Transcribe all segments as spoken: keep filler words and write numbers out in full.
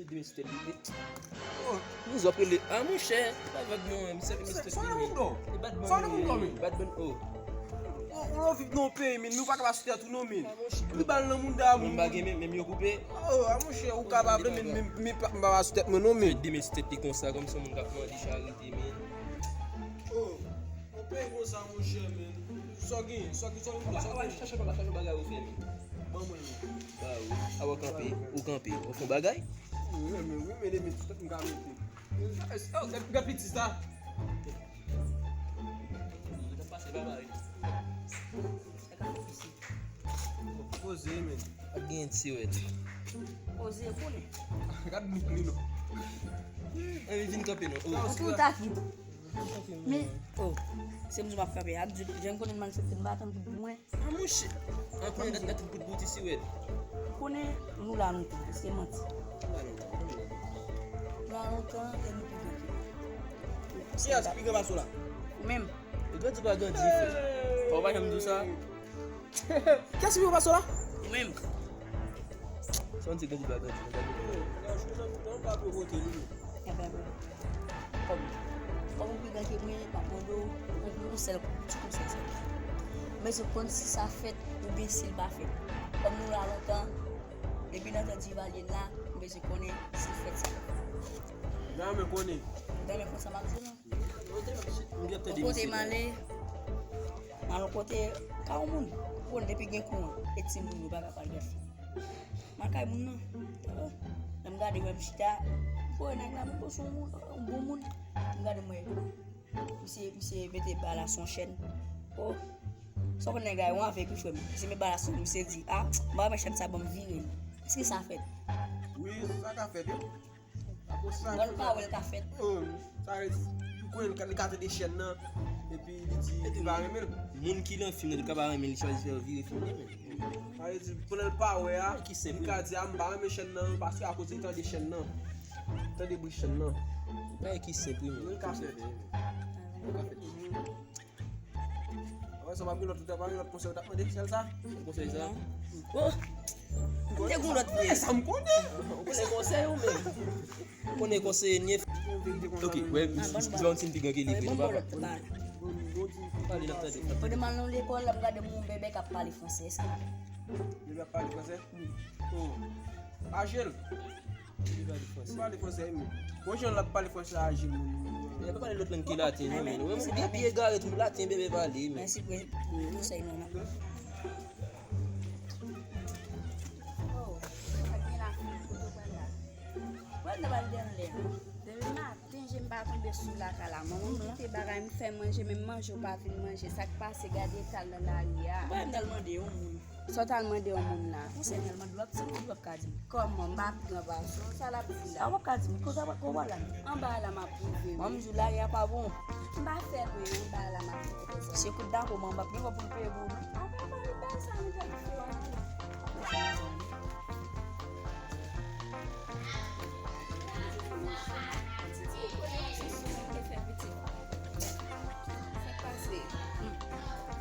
Demen sou tèt li. Oh, nou zòp rele. Ah, monchè, pa vag non, men se demen sou tèt li, men. E bad man yo ye, bad man, oh. Ou, ou viv nan yon peyi, men nou pa ka pa sou tèt ou non, men. Li bal nan moun da moun. Moun pa gen men, men yo koupe. Oh, ah, monchè, ou ka pa vle, men, men, men pa, pa sou tèt mwen non, men. Demen sou tèt li konsa, kòm se yon moun k ap mande charite, men. Oh, yon peyi konsa, monchè, men. Sa w gen, sa w gen, sa w gen, sa w gen. Chache bagay ou fè, men. Ban mwen, men. Ba ou, a w kanpe, ou kanpe, ou fè yon bagay. Wi, men, wi, men, men, tout m ka mete. Gad, gad piti sa. Pase pa mare. Poze, men. Ap gen ti wèl. Poze, konnen. Gad look li, non. E, vin kanpe, non. Oh. Ou tou ta ki. Men, oh, se moun m ap kanpe. Ap di, jan m konnen malfektè, m pa tann pou mwen. Ah, monchè. An konnen dat, dat kout bouti si wèd. Konnen nou la lontan, se manti. Nou la lontan, e nou pi gran ke nou. Kiyès ki pi gran pase w la? Ou menm. E grandi pa grandi, frè. Fò w pa janm di w sa. Kiyès ki pi gran pase w la? Ou menm. Sa w di grandi pa grandi, nou pa grandi. Enben, kòm, kòm ou pi gran ke mwen, m ap mande w yon, yon sèl ti konsèy sèlman. M bezwen konn si sa fèt oubyen si l pa fèt. Kòm nou la lontan, depi nan tan Divalye la, m bezwen konnen si l fèt, si l pa fèt. Janmen konnen. Janmen konn sa m ap di w lan. Yon kote m ale, m al yon kote, ka yon moun, ou konn depi gen kouran, e timoun yo pa ka pale. M al kay moun nan. Oh, lè m gade, wè m chita. M wè nèg la, men bon, se yon moun, yon bon moun. M gade, m wè misye, misye mete bala sou yon chèn. Oh, sa w konn nèg la, yon avèg wi, frè m. Misye met bala sou li, misye di, ah, m pa renmen chèn sa, ban m vire l. Èske sa fèt? Wi, sa ka fèt, wi. Bon, l pa wè l ka fèt. Oh, sa vle di, ou konnen li ka, li ka tande chèn nan, epi li di li pa renmen l. Moun ki nan fim nan, li ka pa renmen, li chwazi fè vire fim nan, men. Sa vle di, pandan l pa wè a, li ka di, ah, m pa renmen chèn nan, paske akoz li tande chèn nan. Tande bri chèn nan. Bagay ki senp, wi, men. Li ka fèt. Li ka fèt. Wè, sa pa gen lòt, pa gen lòt konsèy ou t ap mande, sèl sa? Konsèy sa? Oh! M te gen lòt vre. Sa m konnen. Ou konnen konsèy ou menm? Ou konnen konsèy nye. Ok, wè, Valentine pi gen ke li vre, papa. Pale, n ap tande. Pandan m al nan lekòl, m gade yon bèbè k ap pale fransè. Èske bèbè ap pale fransè? Wi. Oh. Ajèl. Li pale fransè. Li pale fransè, wi. Bon, jan l ap pale fransè a, Jim. Li pa pale lòt lang ke laten, non, men. Ou menm, ou byen pi egare, tout laten, bebe, pale, men. Mèsi pou, pou konsèy nou, non. Oh, sa gen la, kote w pral la? Pral nan bal dènlè. Demen maten, je m pa tonbe sou lakay la. Manman m kite bagay m fè manje, menm manje w pa vin manje. Sa k pase, gade eta l nan lari a. Ou pa menm t al mande yon moun. Sa w t al mande yon moun la? Konsèy m t al mande w, w ap di m, w ap ka di m. Kòman? M pa pi gran pase w, sa l ap di la? A, w ap ka di m, kote w pral la? Anba a la m ap rive wi. Manmi di w lari a pa bon. M pa fè lwen, anba a la m ap rive. Se kout dako, manman m ap gen kòb pou l peye pou ou non. A pa pale bal sa, nou pral fè w ale. Sa k pase?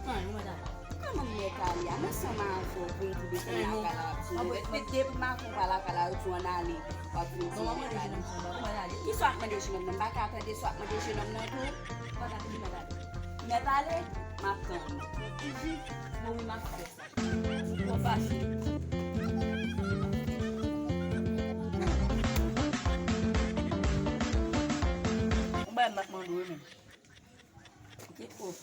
Anyen, madanm. Kòman m mèt ale a? Nan san m avè w pou m tou desann lakay la, w ap di mwen, depi maten w pa lakay la, yo di w ann ale, w ap vin di mwen mèt ale. Ki sa w ap mande jenòm nan? M pa ka tande sa w ap mande jenòm nan tou. Ou pa ka tande mèt ale. Mèt ale, m ap tann ou. Toujou, bon, wi, m ap fè sa. Ou fache. Yon bagay m ap mande w, wi, men. Ok, oh.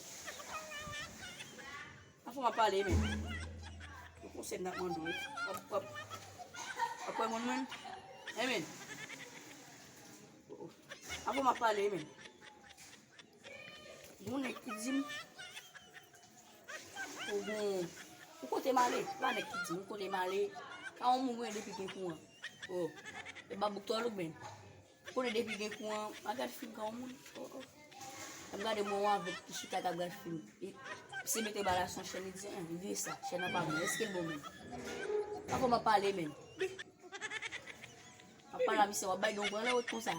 Anfè w ap pale, men. Yon konsèy m ap mande w, wi. W ap, w ap, w ap kwè moun, men. Amen. Oh, oh. Anfè w ap pale, men. Gon nèg ki di m, ou gon, ou kote m ale, pa nèg ki di m, ou kote m ale, ka yon moun mwen depi gen kouran. Oh, e ba bouk twò louk ben. Konnen depi gen kouran, pa gad fim ka yon moun. Oh, oh. Ap gade mwen yon avèg ki chita k ap gad fim. E, se mete bala sou chèn, li di, en, li di sa, chèn nan pa bon. Èske l bon menm? Anfè w ap pale, men. Ap pale a misye, w ap bay yon pran lè wot konsa.